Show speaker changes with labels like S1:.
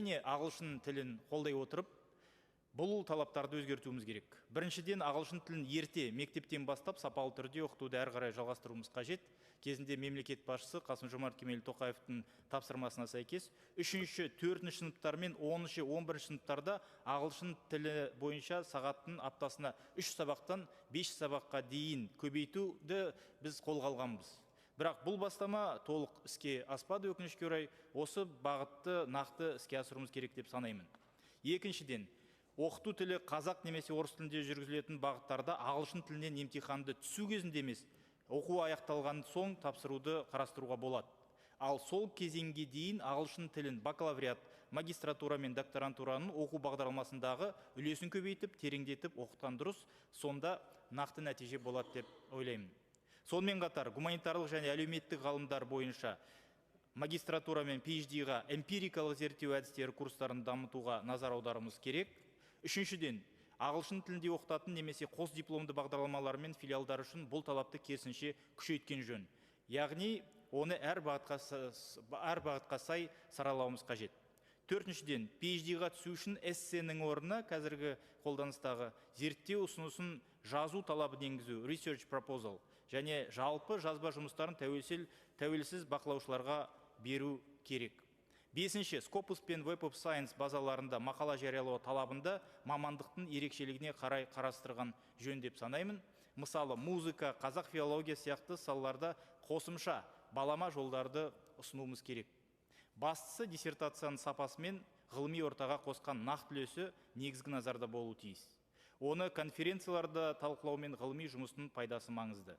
S1: Әрине, ағылшын тілін қолдай отырып, бұл талаптарды өзгертуіміз керек. Біріншіден, ағылшын тілін ерте мектептен бастап сапалы түрде оқытуды әрі қарай жалғастыруымыз қажет. Кезінде мемлекет басшысы Қасым-Жомарт Кемелұлы Тоқаевтың тапсырмасына сәйкес, 3-ші, 4-ші сыныптар мен 10-шы, 11-ші сыныптарда ағылшын тілі бойынша сағаттың аптасына 3 сабақтан 5 сабаққа дейін көбейтуді біз қолға алғанбыз. Бірақ бұл бастама толық іске аспады, өкінішке орай. Осы бағытты нақты іске асыруымыз керек деп санаймын. Екіншіден, оқыту тілі қазақ немесе орыс тілінде жүргізілетін бағыттарда ағылшын тілінен емтиханды түсу кезінде емес, оқу аяқталған соң тапсыруды қарастыруға болады. Ал сол кезеңге дейін ағылшын тілін бакалавриат, магистратура мен докторантураның оқу бағдарламасындағы үлесін көбейтіп, тереңдетіп оқытқан дұрыс, сонда нақты нәтиже болады деп ойлаймын. Сонымен қатар, гуманитарлық және әлеуметтік ғылымдар бойынша магистратура мен PhD-ға эмпирикалық зерттеу әдістері курстарын дамытуға назар аударуымыз керек. Үшіншіден, ағылшын тілінде оқытатын немесе қос дипломды бағдарламалар мен филиалдар үшін бұл талапты керісінше күшейткен жөн. Яғни, оны әр бағытқа сай саралауымыз қажет. Төртіншіден, PhD-ға түсу үшін эссенің орнына қазіргі қолданыстағы зерттеу ұсынысын жазу талабын енгізу, research proposal, және жалпы жазба жұмыстарын тәуелсіз бақылаушыларға беру керек. Бесінші, Scopus пен Web of Science базаларында мақала жариялау талабында мамандықтың ерекшелігіне қарай қарастырған жөн деп санаймын. Мысалы, музыка, қазақ филология сияқты салаларда қосымша балама жолдарды ұсынуымыз керек. Бастысы, диссертацияның сапасы мен ғылыми ортаға қосқан нақты үлесі негізгі назарда болуы тиіс. Оны конференцияларда талқылау мен ғылыми жұмыстың пайдасы маңызды.